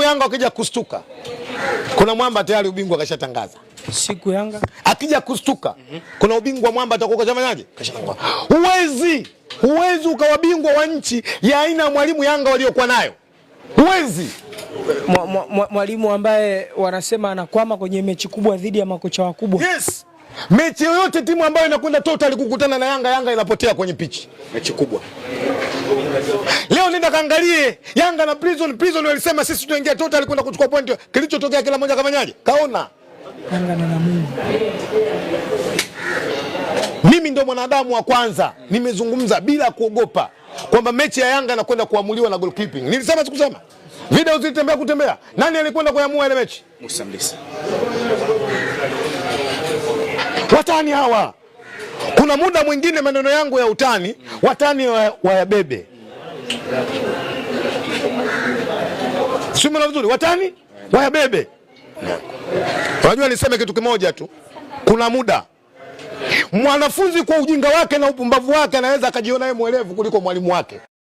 Yanga wakija kustuka, kuna mwamba tayari ubingwa kashatangaza. Siku Yanga akija kustuka, kuna ubingwa mwamba atakuwa kashafanyaje? Kashatangaza. Huwezi ukawa bingwa wa nchi ya aina ya mwalimu Yanga waliokuwa nayo, huwezi. Mwalimu ambaye wanasema anakwama kwenye mechi kubwa dhidi ya makocha wakubwa. Yes. Mechi yoyote timu ambayo inakwenda totally kukutana na Yanga, Yanga inapotea kwenye pichi. Mechi kubwa. Leo nenda kaangalie Yanga na Prison. Prison walisema sisi tunaingia totally kwenda kuchukua point. Kilichotokea kila mmoja kafanyaje? Kaona. Yanga na Namungo. Mimi ndo mwanadamu wa kwanza nimezungumza bila kuogopa kwamba mechi ya Yanga inakwenda kuamuliwa na goalkeeping. Nilisema sikusema? Video zilitembea kutembea. Nani alikwenda kuamua ile mechi? Musa Mlisa. Watani hawa. Kuna muda mwingine maneno yangu ya utani, watani wayabebe. Sio mwana vizuri, watani wayabebe. Unajua niseme kitu kimoja tu. Kuna muda mwanafunzi kwa ujinga wake na upumbavu wake anaweza akajiona yeye mwelevu kuliko mwalimu wake.